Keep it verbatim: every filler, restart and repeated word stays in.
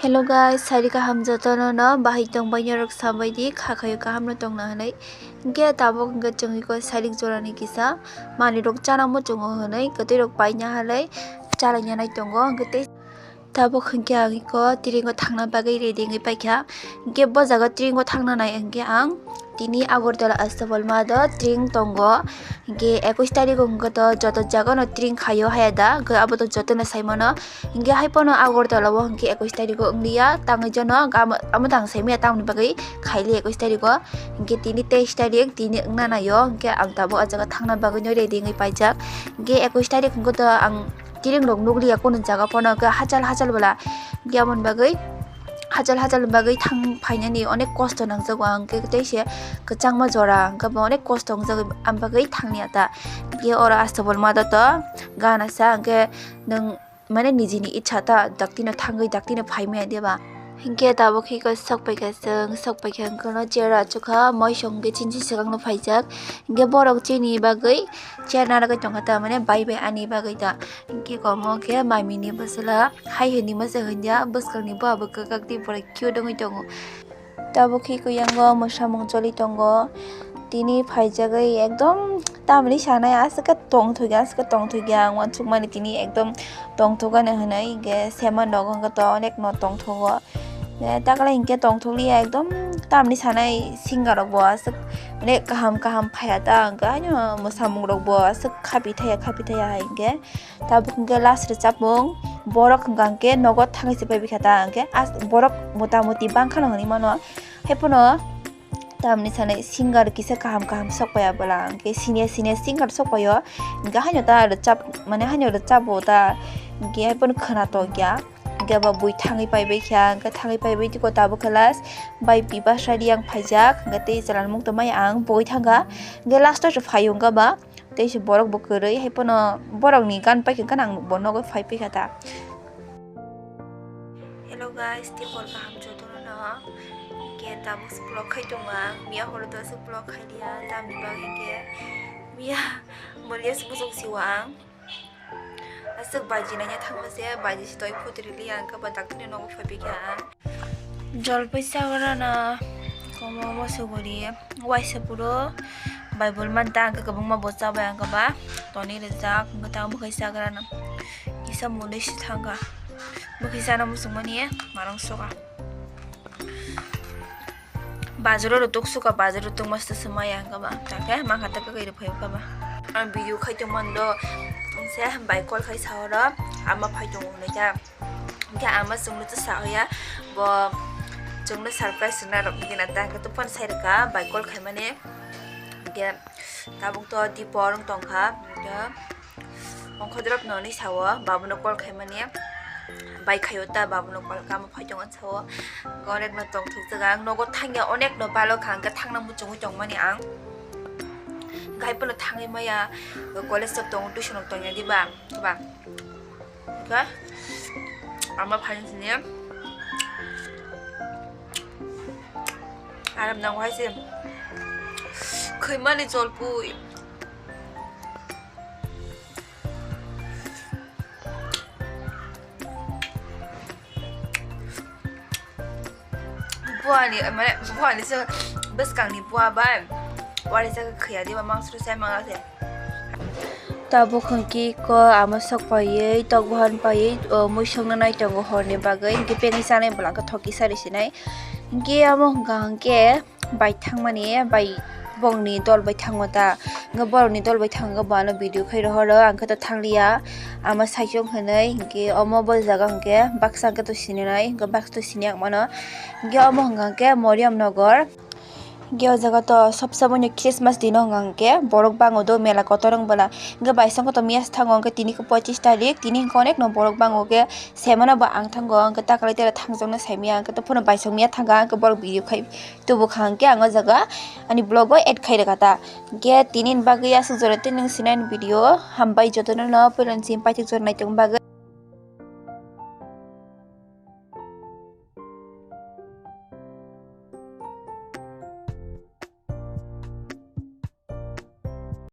Hello guys, sari kaham jotono no bahai tong bai norok sabai di kha khayo kaham no tong na hinui. Hingke tabuk hingke chwng iko sari jora ni kisa manui rok chana muchungo hinui kwtwi rok paina hinui chalai ya nai tongo hingke tei tabuk hingke ang iko tring o thangna bagwi ready wngwi paikha. Hingke bo jaga tring o thangna nai hingke ang tini Agartala Astabol ma do tring tongo. Hingke ekush tarikh o hingke to joto jaga no tring khaio haya da, hingke abo to joto no sai mano. Hingke hai pono Agartala o hingke ekush tarikh o wngya, tangwi jono amo, amo tang sai maya tamoni bagwi khaili ekush tarikh o. Hingke tini teis tarikh, tini wngna naio, hingke ang tabuk ah jaga thangna bagwi no ready wngwi paijak. Hingke ekush tarikh hingke to ang tring rok nukliya kunu jaga pono, hingke hachal hachal bwla, hingke aboni bagwi hachal hachal ni bagwi thang phainani onek kosto nangjago ang, hingke tei se kwchangma jora, hingke bo onek kosto wngjagwi ang bagwi thangni ata. Hingke oro Astabol ma do to gana sa, hingke nwng mane nijini ichha ta daktino thangwi daktino phai maya diba? Hingke tabuk hiko sok paikha chwng, sok paikha hingke no chair achukha, moisong hingke chinchi swkang no phaijak, hingke borok chini bagwi chair narwgwi tongkha ta mane bai bai ani bagwi ta. Hingke komo khe mami ni bwsala hai hwnwi masa hwnya bwskang ni bo abo kwkak tei borai cute wngwi tongo. Tabuk khe kuyango mwsamung choli tongo. Tini phaijagwi ekdom tamni sanai aswk khe tongthokya, aswk khe tongthokya ang uansukmani tini ekdom tongthokgani hwnwi hwnkhe sema nogo hwnkhe to onek no tongthogo. Takle hwnkhe tongthokliya ekdom tamni sanai singer rokbo aswk onek kaham kaham phaiya ta hwnkhe haino mwsamung rokbo aswk khapi thaiya khapi thaiya hai hwnkhe. Tabuk hwnkhe last rwchapmung, borok hwnkha hwnkhe nogo thangwi se paibikha ta hwnkhe borok mota moti bangkhano hinwi mano. Haiphano tamni sanai singer kisa kaham kaham sokpaiya bwla hwnkhe senior senior singer sokpaio hwnkhe haino ta rwchap mane haino rwchapbo ta hwnkhe haiphano khwna tongya hwnkhe bo bui thangwi paibaikha hwnkhe thangwi paibai tiko tabuk khe last bai Bipasha Reang phaijak hwnkhe tei chwla mung tongmani ang bui thangkha hwnkhe last o se phaio hwnkhe ba. Tei se borok bo kwrwi, hai phano borok ni gan paikha gana ang bo nogo phai paikha ta. Hello guys, tei hor kaham jotono no. Hingke tabuk se vlog khai tongo ang, miya horo to se vlog khai liya, tamni bagwi hingke miya mulia se bujok siwa ang. Aswk baji naina thangma se, baji se toi phutri liya, hingke bo daktino nogo phai paikha ang. Jolpai chagrana komo mosogori waisa puro bai bol manta hwnkhe kwbangma bo chabai ang khe ba toni rijak hwnkhe tang bwkhai chagrana kisa mwnwi se thangkha bwkhai chana muchungmani marang soka bazaro rw tuk suka bazaro rw tuk masta se maya hwnkhe ba takhe mangkha takhe kairwi phai kha ba ang video khai tongmani do se bai call khai sa oro ama phai tongo hwnwi khe. Hingke ama chwngno chwsa hoya, bo chwngno surprise rwna rwgwi gana ta, hingke tei phone sai rwkha, bai call khaimani. Hingke tabuk to Dipo rwng tongkha, hingke ongkhodrop no hinwi sao, babuno call khaimani, bai khaio ta, babuno call kha, omo phai tongo sao, hingke onekno tongthokjak ang, nogo thangya onekno balokha, hingke thangna muchungwi tongmani ang, hingke hai phano thangwi maya, college rok tongo, tuition rok tongya diba, diba? Oke. Ama phaini sini. Aram nang hai se. Khoi mani jol pui. Buani, mane, buani se bwskangni bua bai. Wari se khaya diba mangsro sai mangase. Tabuk hwnkhe ko ama sok paiwi, tok bahan paiwi, o, mui songna nai tongo horni bagwi, hwnkhe pengwi chanai bwlangkhe thoki sari sinai. Hwnkhe amo hwnkha hwnkhe bai thangmani, bai bongni dol bai thango ta. Hwnkhe borokni dol bai thango bo ano video khai rohoro, ang khe to thangliya. Ama saichung hinwi, hwnkhe omo bo jaga hwnkhe baksa hwnkhe to sinai, hwnkhe baksa to sini ang mano. Hwnkhe omo hwnkha hwnkhe Moriam Nogor. Hingke o jaga to sob somoi no Christmas din o hwnga hingke borok bango do mela kotor wng bwla. Hingke baisongo to miya se thango hingke tini khe pochis tarik, tini hingke onek no borok bango hingke semano bo ang thango hingke takalai tera thangjak no saimaya hingke to phano baisong miya thangkha hingke borok video khai tubu kha hingke ang o jaga ani vlog o add khai rwkha ta. Hingke tini ni bagwi aswk jora tei nwng sinai ni video hambai jotono no poilani simi paithak jora naitok bagwi.